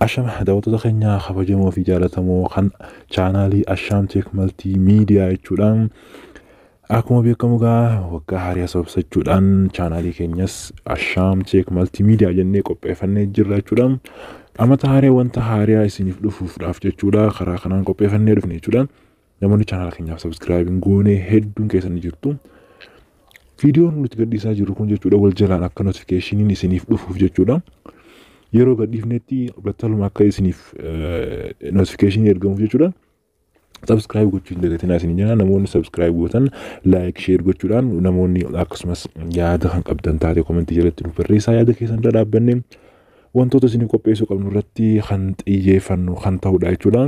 Ashama, daawwattoota keenya kabajamoo fi jaallatamoo kan chaanaalii Ashaam Tech Multimedia jechuudhaan. Akkuma beekamu egaa waggaa haaraa sababsachuudhaan chaanaalii keenyas Ashaam Tech Multimedia jennee qopheeffannee jirra jechuudha. Amata haaraa wanta haaraa isiniif dhufuudhaaf jechuudha, karaa kanaan qopheeffannee dhufne jechuudha. Namoonni chaanaala keenyaaf subscribe hin goone hedduun keessan ni jirtu. Viidiyoon nuti gadhiisaa jirru kun jechuudha, wal jalaan akka notificationiin isiniif dhufuuf jechuudha. Yeroo gadhiifnetti battaluma akka isiniif notificationii ergamuuf jechuudha. Subscribe gochuu hin dagatinaa isin jenna. Namoonni subscribe gootan like, share gochuudhaan, namoonni akkasumas yaada kan qabdan taate commentii jalatti nuuf barreessaa. Yaada keessan irra dhaabbanne wantoota isiniif qopheessuu qabnu irratti kan xiyyeeffannu kan ta'udha jechuudha.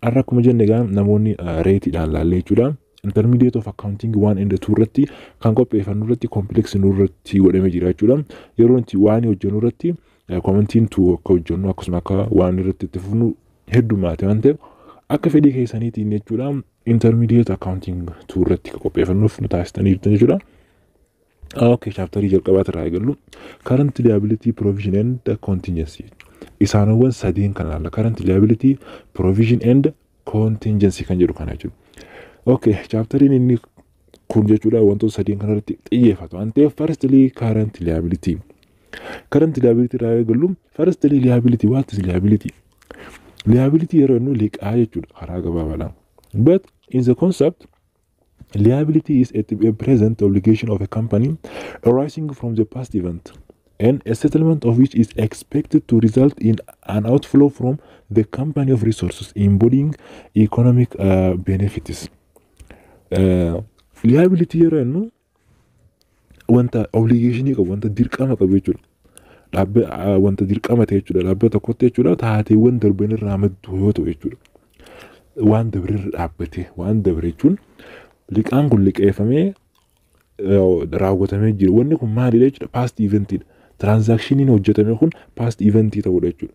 Har'a akkuma jenne egaa namoonni reetiidhaan laallee jechuudha. Intermediate of Accounting 1 and 2 irratti kan qopheeffannu irratti complex nurratti godhamee jira jechuudha. Yeroo nuti waan hojjennu irratti commentiin 2 akka hojjennu, akkasuma akka waan irratti itti fufnu heddumaate waan ta'eef, akka fedhii keessaniitiin jechuudha, Intermediate Accounting 2 irratti akka qopheeffannuuf nu taasisanii jirtan jechuudha. Okay, chapterii jalqabaati irraa eegallu. Current liability, provision and contingency. Isaanowwan sadeen kan ilaalla. Current liability, provision and contingency kan jedhu kana jechuudha. Okay, chapteriin inni kun jechuudha wantoota sadeen kanarratti xiyyeeffatu waan ta'eef, firstly current liability. Current liability irraa eegallu. Firstly liability, what is liability? Liability yeroo jennu liqaa jechuudha karaa gabaabaadhaan. But in the concept, liability is a present obligation of a company arising from the past event and a settlement of which is expected to result in an outflow from the company of resources embodying economic benefits. Liability yeroo jennu wanta obligationii qabu, wanta dirqama qabu jechuudha. Dhaabba wanta dirqama ta'e jechuudha. Dhaabbata tokkotti jechuudha, taateewwan darban irraa maddu yoo ta'u jechuudha. Waan dabre irra dhaabbatee, waan dabre jechuun liqaan kun liqeeffamee raawwatamee jira. Wanni kun maalidha jechuudha? Past eventiidha. Transactioniin hojjetame kun past eventii ta'uudha jechuudha.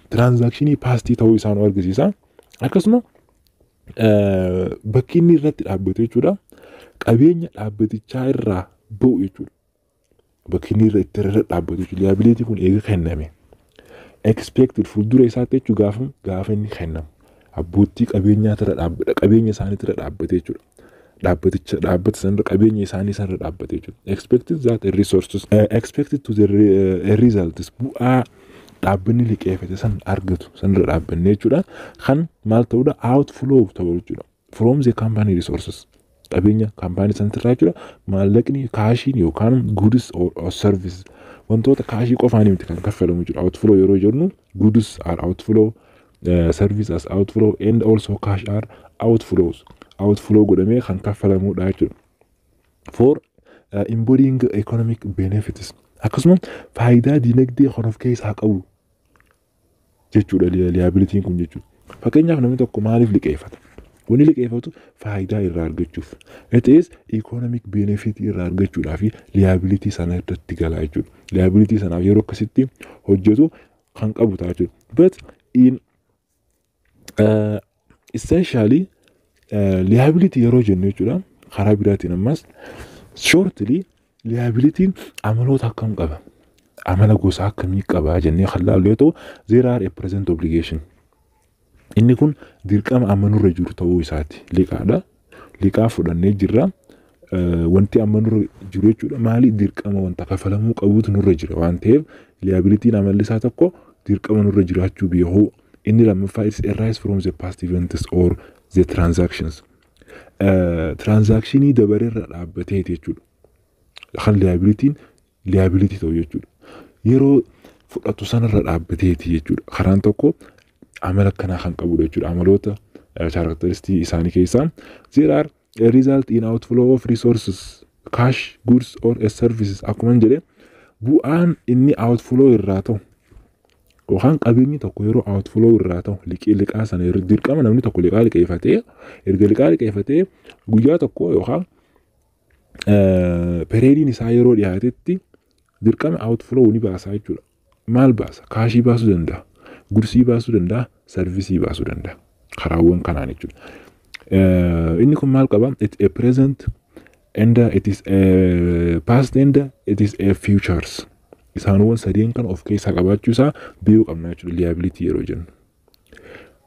Transactionii pastii ta'uu isaa nu argisiisa. Akkasuma bakki inni irratti dhaabbatu jechuudha, qabeenya dhaabbatichaa irraa ba'u jechuudha. Bakki inni irra dhaabbatu jechuudha. Liability kun eega kenname. Expected fuuldura isaatti jechuudha, gaafa inni kennamu. Abbootii qabeenyaa irra dhaabbata, qabeenya isaanii irra dhaabbate jechuudha. Dhaabbaticha, dhaabbata sanarra, qabeenya isaanii sanarra dhaabbate jechuudha. Expected that resources expected to the results, bu'aa dhaabbanni liqeeffate san argatu sanarra dhaabbanne jechuudha. Kan maal ta'uudha? Outflow ta'u jechuudha. From the company resources. Qabeenya kaampaanii sanarraa jechuudha. Maallaqni cashiin yookaan goods or service, wantoota cashii qofaan miti kan kaffalamu jechuudha. Outflow yeroo jennu goods are outflow, service as outflow and also cash are outflows. Outflow godhamee kan kaffalamudha jechuudha. For embodying economic benefits. Akkasuma faayidaa dinagdee kan of keessaa qabu jechuudha liabilityn kun jechuudha. Fakkeenyaaf, namni tokko maaliif liqeeffata? Wanni liqeeffatu faayidaa irraa argachuuf. It is economic benefit irraa argachuudhaaf liability sana irratti gala jechuudha. Liability sanaaf yeroo akkasitti hojjetu kan qabu ta'a jechuudha. But in essentially liability yeroo jennu jechuudha, karaa biraatiin ammas shortly liabilityn amaloota akkam qaba? Amala gosa akkamii qaba jennee kan laallu yoo ta'u, there are a present obligation. Inni kun dirqama amma nurra jiru ta'uu isaati. Liqaadha. Liqaa fudhannee jirra. Wanti amma nurra jiru jechuudha maali? Dirqama wanta kafalamuu qabutu nurra jira waan ta'eef, liabilityn amalli isaa tokko dirqama nurra jiraachuu beekuu. Inni lammaffaa is arise from the past events or the transactions. Transactionii dabareerra dhaabbateeti jechuudha. Kan liabilityn liability ta'u jechuudha. Yeroo fudhatu sanarra dhaabbateeti jechuudha. Karaan tokko amala akkanaa kan qabudha jechuudha. Amaloota characteristics isaanii keessaa there are a result in outflow of resources, cash, goods or a services. Akkuma jedhe, bu'aan inni outflow irraa ta'u yookaan qabeenyi tokko yeroo outflow irraa ta'u, liqii liqaa sana yeroo dirqama namni tokko liqaa liqeeffatee, erga liqaa liqeeffatee guyyaa tokko yookaan periodiin isaa yeroo dhiyaatetti dirqama outflow ni baasa jechuudha. Maal baasa? Cashii baasuu danda'a, goodsii baasuu danda'a, serviceii baasuu danda'a. Karaawwan kanaan jechuudha. Inni kun maal qaba? It's a present and it is a past and it is a futures. Isaanowwan sadeen kan of keessaa qabaachuu isaa beekuu qabna jechuudha liability yeroo jennu.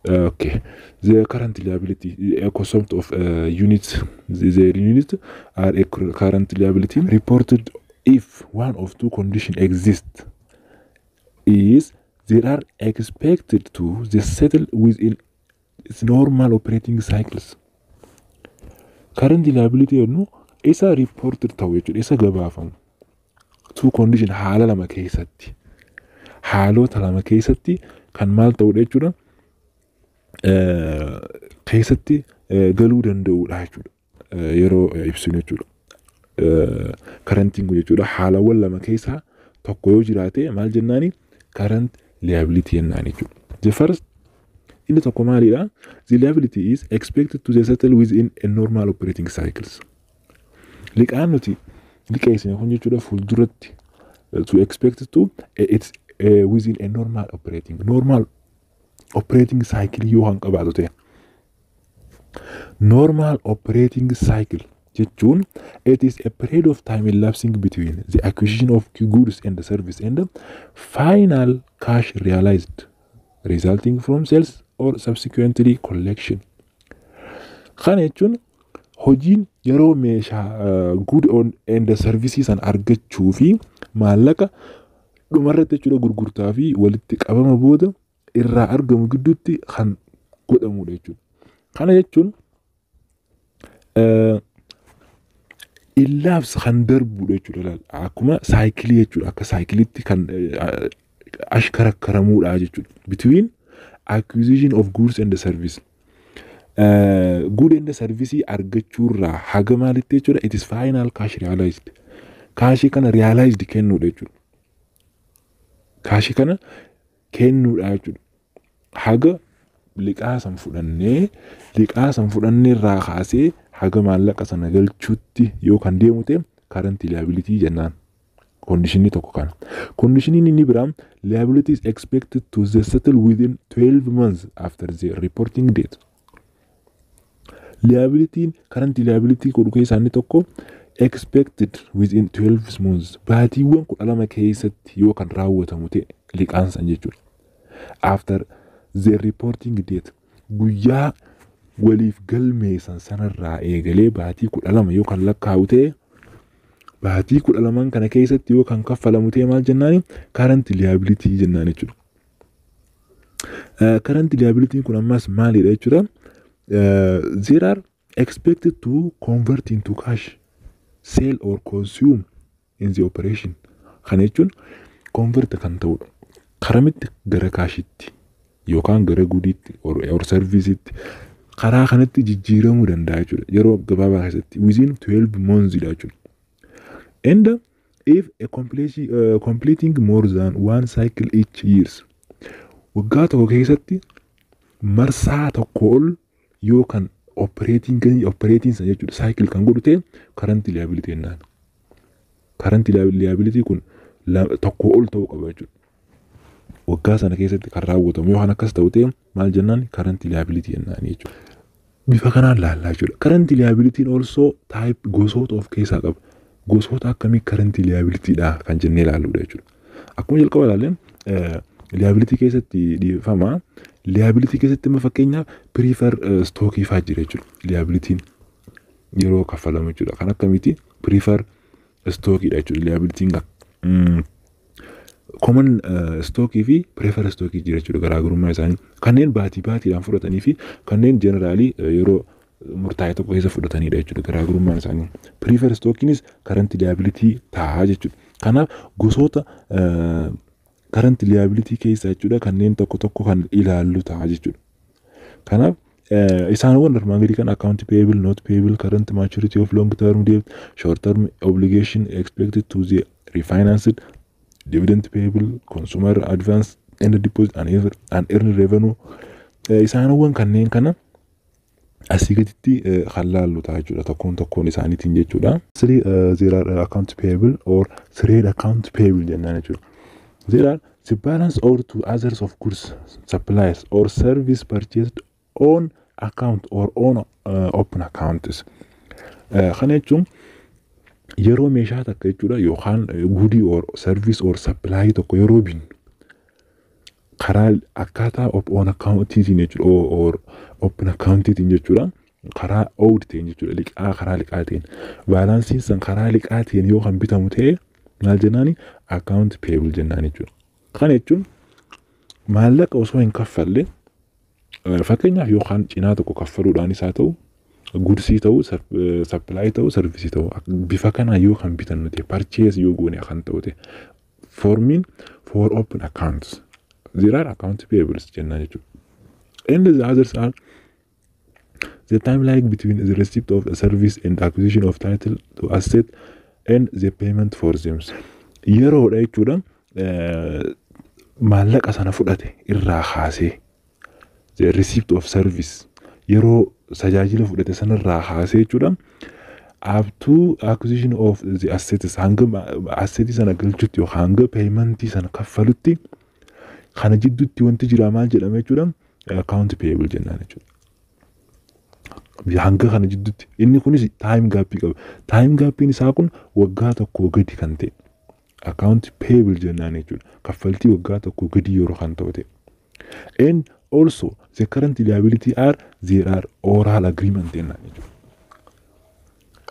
Okay, the current liability, a concept of units, the unit are a current liability reported if one of two conditions exist, is they are expected to the settle within its normal operating cycles. Current liability jennu isa reported ta'u jechuudha, isa gabaafamu. Two condition, haala lama keessatti. Haalota lama keessatti kan maal ta'udha jechuudha. Keessatti galuu danda'udha jechuudha. Yeroo ibsinu jechuudha. Currentiin kun jechuudha, haalawwan lama keessaa tokko yoo jiraate maal jennaani? Current liability jennaan jechuudha. The first, inni tokko maalidha? The liability is expected to settle within a normal operating cycles. Liqaan nuti liqeessine kun jechuudha fuulduratti to expect to it's within a normal operating cycle yoo kan qabaatu ta'e. Normal operating cycle jechuun it is a period of time elapsing between the acquisition of goods and the service and the final cash realized resulting from sales or subsequently collection. Kana jechuun hojiin yeroo meeshaa good on and service san argachuu fi maallaqa dhumarratti jechuudha gurgurtaa fi walitti qabama booda irraa argamu gidduutti kan godhamudha jechuudha. Kana jechuun elapse kan darbudha jechuudha. Akkuma cycleii jechuudha. Akka cycleiitti kan ashkarakkaramuudha jechuudha. Between acquisition of goods and service. Good and service argachuurraa haga maalitti jechuudha? It is final cash realized. Cashii kana realized kennuudha jechuudha. Cashii kana kennuudha jechuudha. Haga liqaa san fudhannee irraa kaasee haga maallaqa sana galchuutti yoo kan deemu ta'e current liability jennaan. Conditionii tokko kana. Conditioniin inni biraa, liability is expected to settle within 12 months after the reporting date. Liabilitiin current liability godhu keessaa inni tokko expected within 12 months, baatiiwwan 12 keessatti yoo kan raawwatamu ta'e liqaan san jechuudha. After the reporting date, guyyaa waliif galmeessan sanarraa eegalee baatii 12 yoo kan lakkaa'u ta'e, baatii 12n kana keessatti yoo kan kaffalamu ta'e maal jennaani? Current liability jennaan jechuudha. Current liability kun ammas maalidha jechuudha? There are expected to convert into cash, sell or consume in the operation. Kana jechuun convert kan ta'udha. Karamitti? Gara cashitti yookaan gara goodiitti or serviceitti karaa kanatti jijjiiramuu danda'a jechuudha. Yeroo gabaabaa keessatti within 12 months dha jechuudha. And if a completing more than one cycle each years, waggaa tokko keessatti marsaa tokko ol yoo kan operating san jechuudha cycle kan godhu ta'e current liability jennaan. Current liability kun tokko ol ta'uu qaba jechuudha. Waggaa sana keessatti kan raawwatamu yoo kan akkas ta'u ta'e maal jennaan? Current liability jennaan jechuudha. Bifa kanaan laallaa jechuudha. Current liability also type, gosoota of keessaa qaba. Gosoota akkamii current liability dha kan jennee ilaalluudha jechuudha. Akkuma jalqaba ilaalleen liability keessatti dhiifama. Liability keessatti immoo fakkeenyaaf prefer stockii fa'aa jira jechuudha. Liabilityn yeroo kaffalamu jechuudha. Kan akkamiiti? Prefer stockiidha jechuudha. Liabilityn common stockii fi prefer stockii jira jechuudha garaagarummaa isaanii. Kanneen baatii baatiidhaan fudhatanii fi kanneen generalii yeroo murtaa'e tokko keessa fudhatanidha jechuudha garaagarummaan isaanii. Prefer stockiinis current liability ta'a jechuudha. Kanaaf gosoota current liability keessa jechuudha kanneen tokko tokko kan ilaallu ta'a jechuudha. Kanaaf isaanowwan armaan gadii kan account payable, note payable, current maturity of long term debt, short term obligation expected to the refinanced, dividend payable, consumer advance and deposit, unearned revenue, isaanowwan kanneen kana asii gaditti kan laallu ta'a jechuudha tokkoon tokkoon isaaniitiin jechuudha. Three, there are account payable or trade account payable jennaan jechuudha. There are the balance owed to others of goods, supplies or service purchased on account or on open accounts. Kana jechuun Yeroo meeshaa takka jechuudha yookaan goodii or service or supply tokko yeroo binnu karaa akkaataa open accountiitiin jechuudha, or open accountiitiin jechuudha, karaa owed ta'een jechuudha, liqaa karaa liqaa ta'een, balanceiin san karaa liqaa ta'een yoo kan bitamu ta'e maal jennaani? Account payable jennaan jechuudha. Kana jechuun maallaqa osoo hin kaffalle, fakkeenyaaf yookaan cinaa tokko kaffaluudhaanis haa ta'u, goodsii ta'u, supplyii ta'u, serviceii ta'u, bifa kanaa yoo kan bitannu ta'e, purchase yoo goone kan ta'u ta'e, formiin for open accounts, there are account payables jennaan jechuudha. And the others are the time lag between the receipt of a service and acquisition of title to asset and the payment for them. Yeroodha jechuudha, maallaqa sana fudhate irraa kaasee, the receipt of service, yeroo tajaajila fudhate sanarraa kaasee jechuudha, up to acquisition of the assets, hanga assetii sana galchutti yookaan hanga paymentii sana kaffalutti kana jidduutti wanti jira maal jedhama jechuudha? Account payable jennaan jechuudha. Hanga kana jidduutti inni kunis time gapii qaba. Time gapiin isaa kun waggaa tokko gadi kan ta'e account payable jennaan jechuudha. Kaffaltii waggaa tokko gadi yeroo kan ta'u ta'e. And also the current liability are there are oral agreement jennaan jechuudha.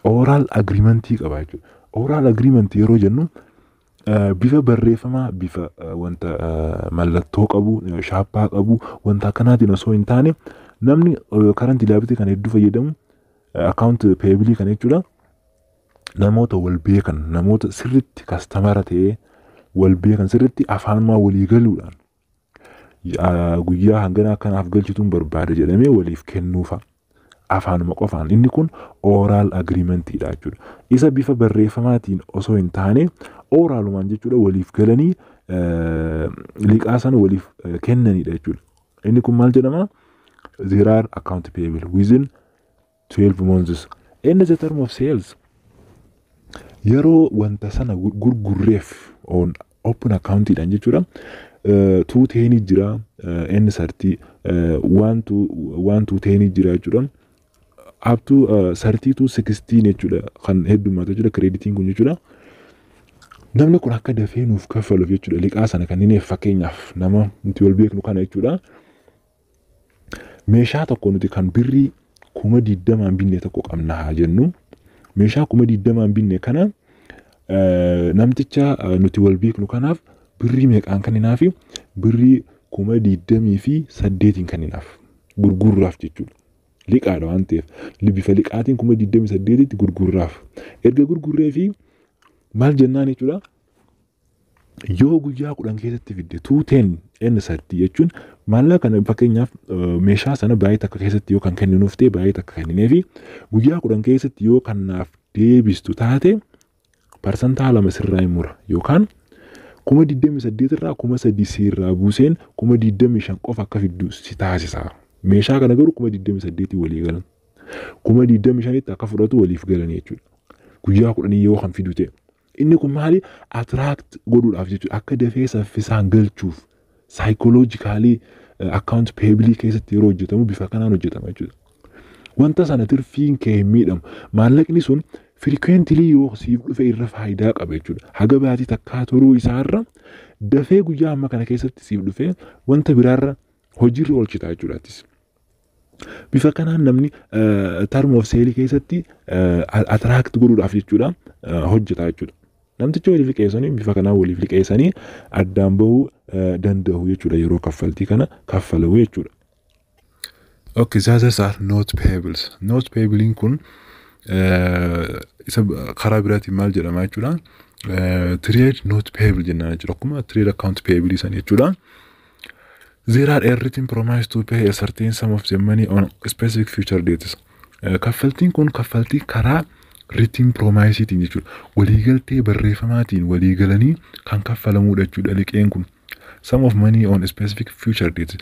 Oral agreementii qaba jechuudha. Oral agreement yeroo jennu bifa barreeffamaa, bifa wanta mallattoo qabu, shaappaa qabu, wanta akkanaatiin osoo hin taane, namni current liability kana hedduu fayyadamu, account payable kana jechuudha. Namoota wal beekan, namoota sirritti customera ta'ee wal beekan, sirritti afaanumaa walii galuudhaan guyyaa hangana akkanaaf galchituun barbaada jedhamee waliif kennuufa. Afaanuma qofaan inni kun oral agreementiidha jechuudha. Isa bifa barreeffamaatiin osoo hin taane oralumaan jechuudha, waliif galanii liqaa sana waliif kennanidha jechuudha. Inni kun maal jedhama? There are account payable within 12 months. And the term of sales, yeroo wanta sana gurgurreef on open accountiidhaan jechuudha. 2 tenii jira, inni 30, 1 to 10 jira jechuudha. Up to 30 to 16 jechuudha kan heddummaatu jechuudha creditiin kun jechuudha. Namni kun akka dafee nuuf kaffaluuf jechuudha liqaa sana kan inni, fakkeenyaaf nama nuti wal beeknu kana jechuudha. Meeshaa tokko nuti kan birrii 20,000 binne tokko qabna haa jennu. Meeshaa 20,000 binne kana namticha nuti wal beeknu kanaaf birrii meeqaan kenninaafi? Birrii 28,000 kenninaaf gurgurraaf jechuudha. Liqaadha waan ta'eef bifa liqaatiin 28,000tti gurgurraaf. Erga gurgurree fi maal jennaan jechuudha? Yoo guyyaa 10 keessatti fidde, 2 10 and 30 jechuun maallaqa kana, fakkeenyaaf meeshaa sana baay'ee takka keessatti yoo kan kenninuuf ta'e, baay'ee takka kenninee fi guyyaa 10 keessatti yoo kan naaf deebistu taate, 2% sirraa hin mura yookaan 28,000 irraa 3,000 sirraa buuseen 25,000 qofa akka fiddu si taasisa. Meeshaa kana garuu 28,000 walii galan. 25,000tti akka fudhatu waliif galan jechuudha. Guyyaa 10 yoo kan fidu ta'e. Inni kun maali? Attract godhuudhaaf jechuudha. Akka dafee saffisaan galchuuf psychologically account payable keessatti yeroo hojjetamu bifa kanaan hojjetama jechuudha. Wanta sana tirfiin kee hin miidhamu. Maallaqni sun frequently yoo siif dhufe irra faayidaa qaba jechuudha. Haga baatii takkaa turuu isaarra dafee guyyaa amma kana keessatti siif dhufee wanta biraarra hojiirra oolchita jechuudha. Bifa kanaan namni term of sale keessatti attract godhuudhaaf jechuudha hojjeta jechuudha. Namticha waliif liqeessanii bifa kanaan waliif liqeessanii addaan bahuu danda'u jechuudha yeroo kaffaltii kana kaffalu jechuudha. Okay, the others are note payables. Note payableiin kun isa karaa biraatiin maal jedhama jechuudha? Trade note payable jennaan jechuudha. Akkuma trade account payable san jechuudha. There are a written promise to pay a certain sum of the money on specific future dates. Kaffaltiin kun kaffaltii karaa written promiseetiin jechuudha. Waliigaltee barreeffamaatiin waliigalanii kan kaffalamudha jechuudha liqeen kun. Sum of money on specific future dates.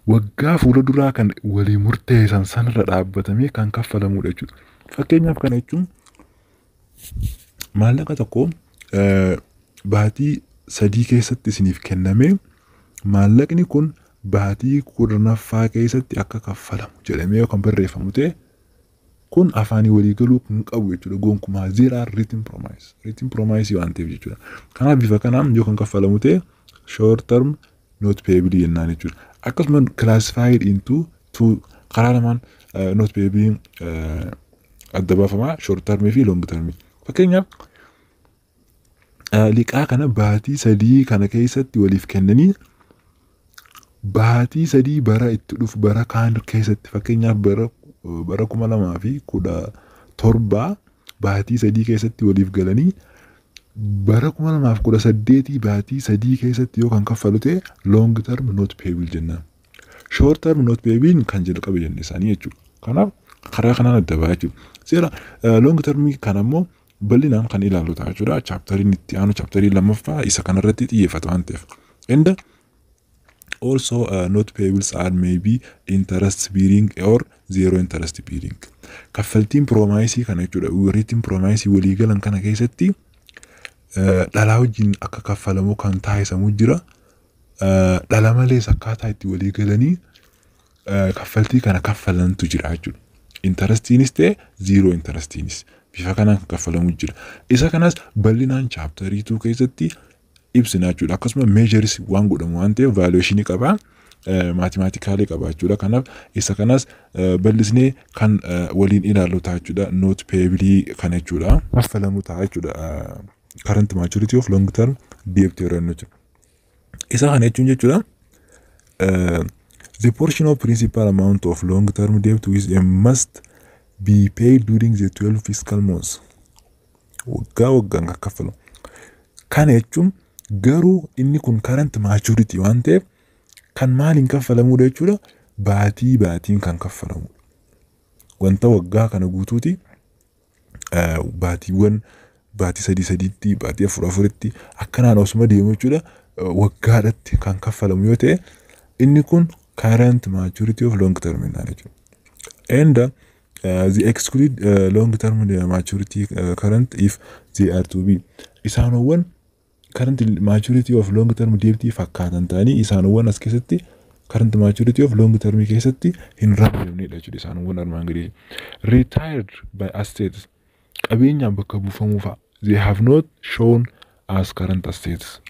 Waggaa fuula duraa kan walii murteessan sanarra dhaabbatamee kan kaffalamudha jechuudha. Fakkeenyaaf kana jechuun maallaqa tokko baatii 3 keessatti isiniif kennamee maallaqni kun baatii 10ffaa keessatti akka kaffalamu jedhamee kan barreeffamu ta'e Kun afaanii walii galuu hin qabu jechuudha gonkumaa. There are written promise. Written promise waan ta'eef jechuudha. Kanaaf bifa kanaan yoo kan kaffalamu ta'e, short term note payable jennaan jechuudha. Akkasuma classified into two, karaa lamaan note payable adda baafamaa, short term fi long term. Fakkeenyaaf, liqaa kana baatii 3 kana keessatti waliif kennanii, baatii 3 bara itti dhufu, bara kaan keessatti, fakkeenyaaf bara 2017 baatii 3 keessatti waliif galanii, bara 2018 baatii 3 keessatti yoo kan kaffalu ta'e, long term note payable jennaan. Short term note payable kan jalqabe jenne isaanii jechuudha. Kanaaf karaa kanaan adda ba'a jechuudha. Seera long term kan ammoo bal'inaan kan ilaallu ta'a jechuudha. Chapteriin itti aanu, chapterii lammaffaa, isa kanarratti xiyyeeffata waan ta'eef. And also note payables are maybe interest bearing or zero interest bearing. Kaffaltiin promiseii kana jechuudha. Written promiseii waliigalan kana keessatti dhalaa wajjin akka kaffalamu kan taasisamu jira. Dhala malees akkaataa itti walii galanii kaffaltii kana kaffalantu jira jechuudha. Interestiinis ta'e zero interestiinis bifa kanaan kan kaffalamu jira. Isa kanas bal'inaan chapterii 2 keessatti ibsina jechuudha. Akkasuma measureis waan godhamu waan ta'eef valuationii qabaa. Mathematicalii qaba jechuudha. Kanaaf isa kanas bal'isnee kan waliin ilaallu ta'a jechuudha. Note payableii kana jechuudha. Kaffalamu ta'a jechuudha. Current maturity of long term debt yeroo jennu jechuudha. Isa kana jechuun jechuudha. The portion of principal amount of long term debt which must be paid during the 12 fiscal months. Waggaa waggaan kan kaffalu. Kana jechuun garuu inni kun current maturity waan ta'eef kan maaliin kaffalamudha jechuudha? Baatii baatiin kan kaffalamudha. Wanta waggaa kana guutuuti baatiiwwan baatii sadii sadiitti, baatii afur afuritti akkanaan osuma deemu jechuudha. Waggaadhatti kan kaffalamu yoo ta'e, inni kun current maturity of long term jennaan jechuudha. And the exclude long term maturity current if they are to be isaanowwan current maturity of long term debt fakkaatan ta'anii isaanowwan as keessatti current maturity of long term keessatti hin ramadamnedha jechuudha isaanowwan armaan gadii. Retired by assets, qabeenyaan bakka buufamuu fa'a. They have not shown as current assets.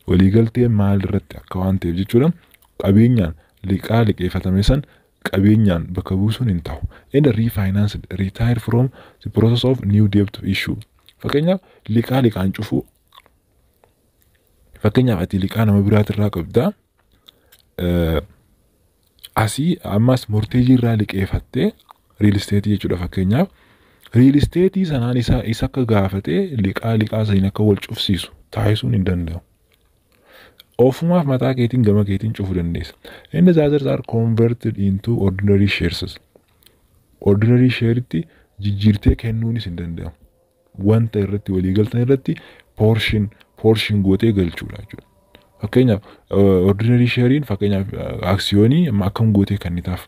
Waliigaltee maal irratti akka waan ta'eef jechuudha. Qabeenyaan liqaa liqeeffatame san qabeenyaan bakka buusuun hin ta'u. And refinance, retire from the process of new debt issue. Fakkeenyaaf, liqaa liqaan cufuu. Fakkeenyaaf, ati liqaa nama biraatirraa qabdaa. Asii ammas mortgageii irraa liqeeffattee real estateii jechuudha fakkeenyaaf. Real estateii sanaan isa akka gaafatee liqaa liqaa saniin akka wal cufsiisu taasisuun hin danda'u. Ofumaaf mataa keetiin gama keetiin cufuu dandeessa. And the others are converted into ordinary shares. Ordinary share'itti jijjiirtee kennuunis hin danda'amu. Wanta irratti walii galtan irratti portion portion gootee galchuudha jechuudha. Fakkeenyaaf, ordinary share'n, fakkeenyaaf, aksiyoonii akkam gootee kennitaaf?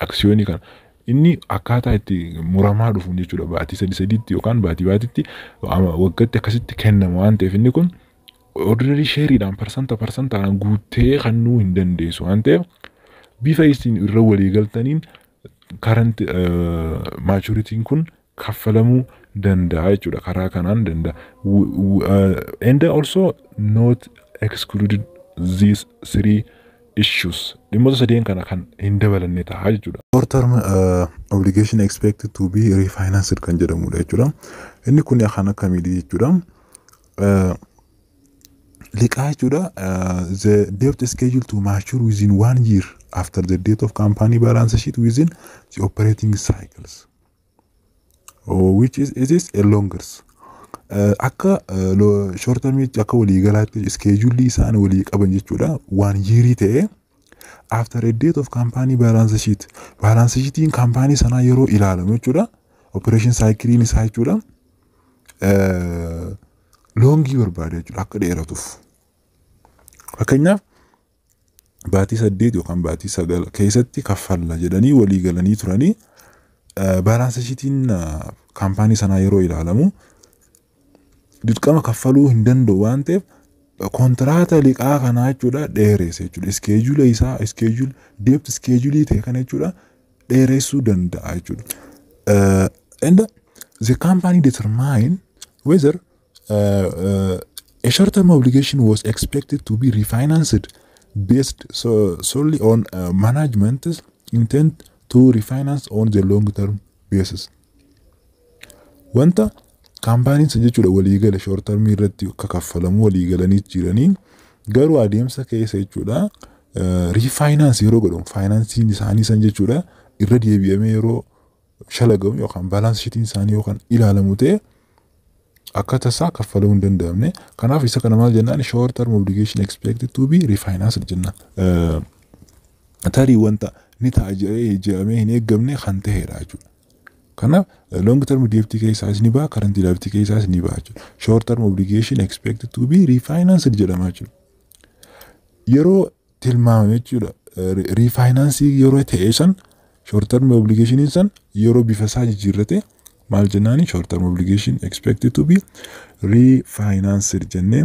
Aksiyoonii kana inni akkaataa itti muramaa dhufuun jechuudha, baatii sadi sadiitti yookaan baatii baatiitti, waggaatti akkasitti kennama waan ta'eef, inni kun ordinary shareedhaan parsanta parsantaan guuttee kennuu hin dandeessu waan ta'eef, bifa isin irra walii galtaniin current maturity'n kun kaffalamuu danda'a jechuudha, karaa kanaan danda'a. And also not excluded these three issues, dhimmoota sadeen kana kan hin dabalanne ta'a jechuudha. Short term obligation expected to be refinanced kan jedhamudha jechuudha. Inni kun kan akkamiidha jechuudha? Liqaa jechuudha, the debt scheduled to mature within one year after the date of company balance sheet within the operating cycles. Oh, which is it is a longer akka short term akka waliigalaatti schedule isaan walii qaban jechuudha, one year ta'e after a date of company balance sheet, balance sheetiin company sanaa yeroo ilaalamu jechuudha, operation cyclein isaa jechuudha longii barbaada jechuudha akka dheeratuuf. Fakkeenyaaf, baatii 8 yookaan baatii 9 keessatti kaffalla jedhanii walii galanii turanii, balance sheetiin company sanaa yeroo ilaalamu dirqama kaffaluu hin danda'u waan ta'eef, kontiraata liqaa kanaa jechuudha dheeressa jechuudha. Schedule isaa, schedule debt schedule ta'e kana jechuudha dheeressuu danda'a jechuudha. And the company determine whether a short-term obligation was expected to be refinanced based solely on management's intent to refinance on the long-term basis. Wanta kaampaaniin sun jechuudha waliigala short term irratti akka kaffalamu waliigalanii jiranii, garuu adeemsa keessa jechuudha refinance yeroo godhamu, faayinaansiin isaanii san jechuudha irra deebi'amee yeroo shalagamu yookaan balance sheetiin isaanii yookaan ilaalamu ta'e, akka tasaa kaffalamuu hin danda'amne. Kanaaf isa kana maal jennaan? Short term obligation expected to be refinanced jenna. Tarii wanta ni ta'a jedhee jedhamee hin eeggamne kan ta'edha jechuudha. Kanaaf long term debt keessaas ni ba'a, current liability keessaas ni ba'a jechuudha. Short term obligation expected to be refinanced jedhama jechuudha. Yeroo tilmaamame jechuudha, refinance yeroo ta'e san, short term obligation san yeroo bifa isaa jijjiirrate maal jennaani? Short term obligation expected to be refinanced jennee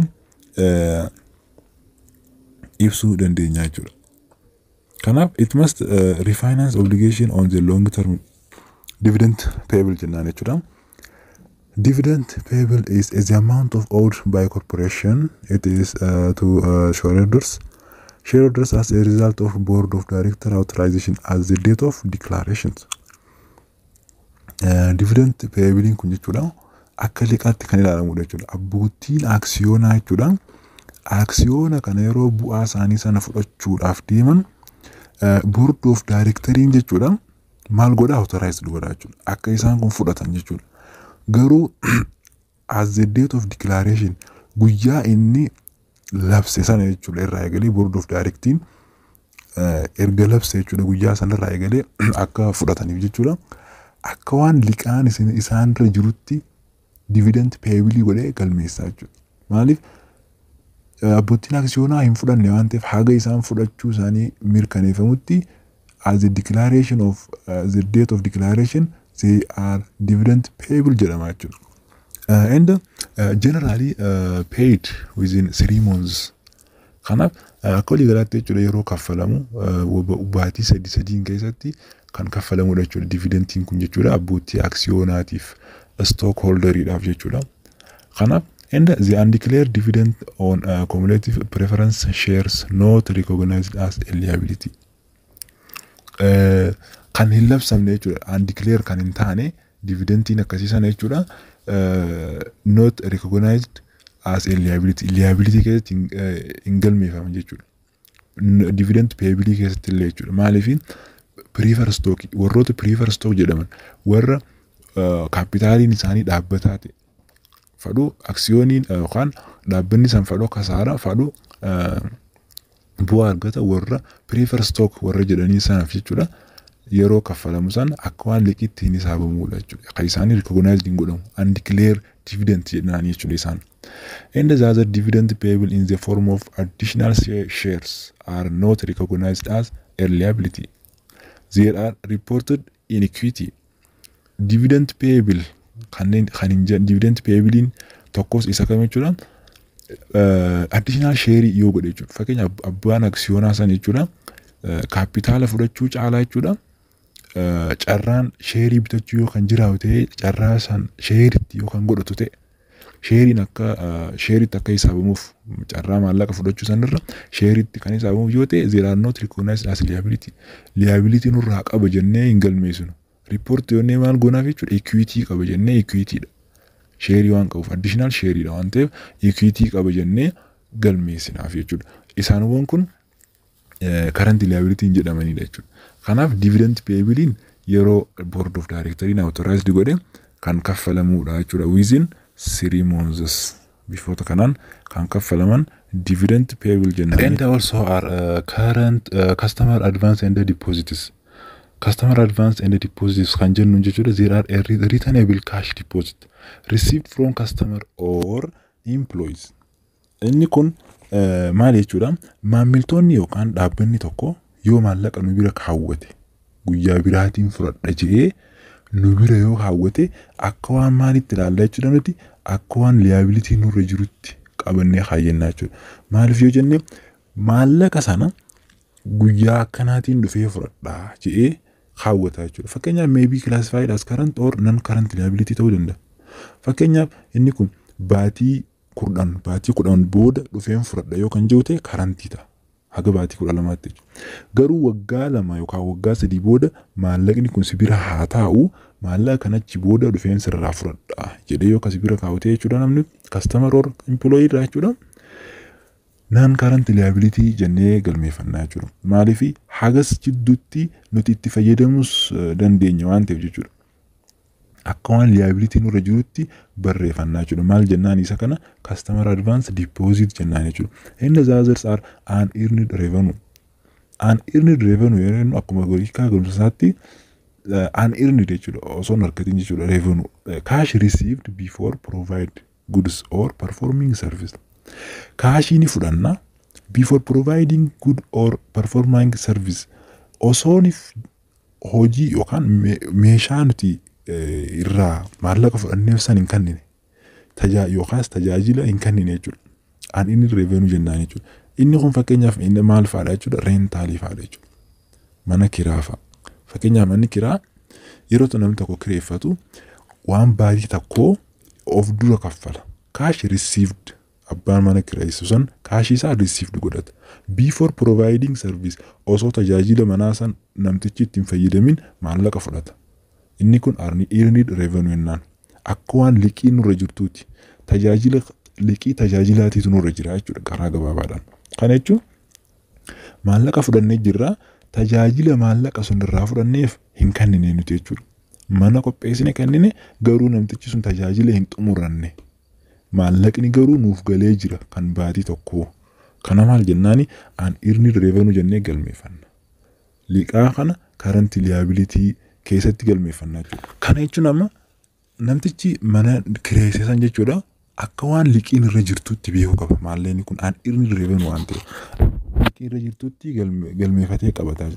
ibsuu dandeenya jechuudha. Kanaaf it must refinance obligation on the long term dividend payable jennaan jechuudha. Dividend payable is the amount of owed by corporation. It is to shareholders. Shareholders as a result of board of director authorization as the date of declarations. Dividend payable kun jechuudha akka liqaatti kan ilaalamudha jechuudha. Abbootiin aksiyoonaa jechuudha, aksiyoona kana yeroo bu'aa isaanii sana fudhachuudhaaf deeman, board of directoriin jechuudha maal godha? Authorized godha jechuudha. Akka isaan kun fudhatan jechuudha. Garuu as the date of declaration, guyyaa inni labse sana jechuudha irraa eegalee, board of directoriin erga labse jechuudha, guyyaa sanarraa eegalee akka fudhataniif jechuudha. Akka waan liqaan isaanirra jirutti dividend payable godhee galmeessaa jechuudha. Maaliif? Abbootiin aksiyoonaa hin fudhanne waan ta'eef, haga isaan fudhachuu isaanii mirkaneeffamutti, as the declaration of the date of declaration they are dividend payable jedhama jechuudha. And generally paid within 3 months. Kanaaf akka walii galaatti jechuudha yeroo kaffalamu baatii sadi sadiin keessatti kan kaffalamudha jechuudha. Dividentiin kun jechuudha abbootii aksiyoonaatiif, stock holderiidhaaf jechuudha. Kanaaf and the undeclared dividend on cumulative preference shares not recognized as a liability. Kan hin labsamne jechuudha. Undeclared kan hin taane dividentiin akkasii sana jechuudha. Not recognized as a liability. Liability keessatti hin galmeeffaman jechuudha. Dividend payable keessatti illee jechuudha. Maaliif? Preferred stock, warroota preferred stock jedhaman, warra kaapitaaliin isaanii dhaabbataa ta'e, fadhu aksiyooniin yookaan dhaabbanni san fadhu kasaara fadhu bu'aa argata, warra preferred stock warra jedhanii sanaaf jechuudha. Yeroo kaffalamu sana akka waan liqiitti hin hisaabamudha jechuudha. Kan isaanii recognized hin godhamu. Undeclared dividend jedhanii jechuudha isaan. And the other dividend payable in the form of additional shares are not recognized as a liability. They are reported in equity. Dividend payable kanneen kan hin dividend payableiin tokkos isa kam jechuudha? Additional share yoo godhe jechuudha. Fakkeenyaaf abbaan aksiyoonaa san jechuudha kaapitaala fudhachuu caalaa jechuudha, carraan sheerii bitachuu yoo kan jiraatu ta'e, carraa san sheeritti yoo kan godhatu ta'e, sheeriin akka sheeritti akka hisaabamuuf, carraa maallaqa fudhachuu sanirra sheeritti kan hisaabamuuf yoo ta'e, they are not recognized as liability. Liability nurraa qaba jennee hin galmeessinu. Report yoonnee maal goonaaf jechuudha? Equity qaba jennee, equity dha. Sheerii waan qabuuf, additional sheeriidha waan ta'eef, equity qaba jennee galmeessinaaf jechuudha. Isaanowwan kun current liability jedhamanidha jechuudha. Kanaaf dividend payableiin yeroo board of directoriin authorized godhe kan kaffalamudha jechuudha. Within 3 months bifoota kanaan kan kaffalaman dividend payable jennaan. And also are current customer advance and deposits. Customer advance and deposits kan jennuun jechuudha, there are a returnable cash deposit received from customer or employees. Inni kun maal jechuudha? Maamiltoonni yookaan dhaabbanni tokko yoo maallaqa nu bira kaawwate, guyyaa biraatiin fudhadha jedhee nu bira yoo kaawwate, akka waan maalitti ilaalla jechuudha nuti? Akka waan liability nurra jirutti qabannee kaayyannaa jechuudha. Maaliif yoo jenne, maallaqa sana guyyaa akkanaatiin dhufee fudhadhaa jedhee kaawwata jechuudha. Fakkeenyaaf, maybe classified as current or non current liability ta'uu danda'a. Fakkeenyaaf, inni kun baatii 10, baatii 10 booda dhufeen fudhadha yoo kan jiru ta'e, currentii ta'a. Haga baatii 12tti jechuudha. Garuu waggaa 2 yookaan waggaa 3 booda maallaqni kun si bira haa taa'u, maallaqa kanachi booda dhufeen sirraa fudhadha jedhee yoo kasi bira kaa'u ta'e jechuudha, namni customer or employee irraa jechuudha. Non current liability jennee galmeeffannaa jechuudha. Maaliif? Hagas jidduutti nuti itti fayyadamus dandeenya waan ta'eef jechuudha. Akka waan liability nurra jirutti barreeffannaa jechuudha. Maal jennaan isa kana? Customer advance deposit jennaan jechuudha. And the others are unearned revenue. Unearned revenue yeroo jennu, akkuma hiikaa galumsa isaatti unearned jechuudha. Osoo hin argatin jechuudha revenue. Cash received before provide goods or performing service. Cashii ni fudhanna before providing good or performing service, osoonif hojii yookaan meeshaa nuti irraa maallaqa fudhanneef san hin kennine yookaas tajaajila hin kennine jechuudha. Unearned revenue jennaan jechuudha. Inni kun fakkeenyaaf inni maal fa'aadha jechuudha? Rentalii fa'aadha jechuudha. Mana kiraa fa'a. Fakkeenyaaf, manni kiraa yeroo namni tokko kireeffatu waan baatii tokkoo of dura kaffala. Cash received, abbaan mana kireessu san cashii isaa received godhata. Before providing service, osoo tajaajila manaa san namtichi ittiin fayyadamin maallaqa fudhata. Inni kun unearned revenue jennaan. Akka waan liqii nurra jirtuuti. Tajaajila liqii tajaajilaatiitu nurra jira jechuudha karaa gabaabaadhaan. Kana jechuun maallaqa fudhannee jirra, tajaajila maallaqa sun irraa fudhanneef hin kennine nuti jechuudha. Mana qopheessine kennine, garuu namtichi sun tajaajila hin xumuranne. Maallaqni garuu nuuf galee jira kan baatii tokkoo. Kana maal jennaani? Unearned revenue jennee galmeeffanna. Liqaa kana current liability keessatti galmeeffanna jechuudha. Kana jechuun amma namtichi mana kireesse san jechuudha, akka waan liqiin irra jirtutti beekuu qaba. Maallaqni kun unearned revenue waan ta'eef. Liqii irra jirtutti galmeeffatee qabata.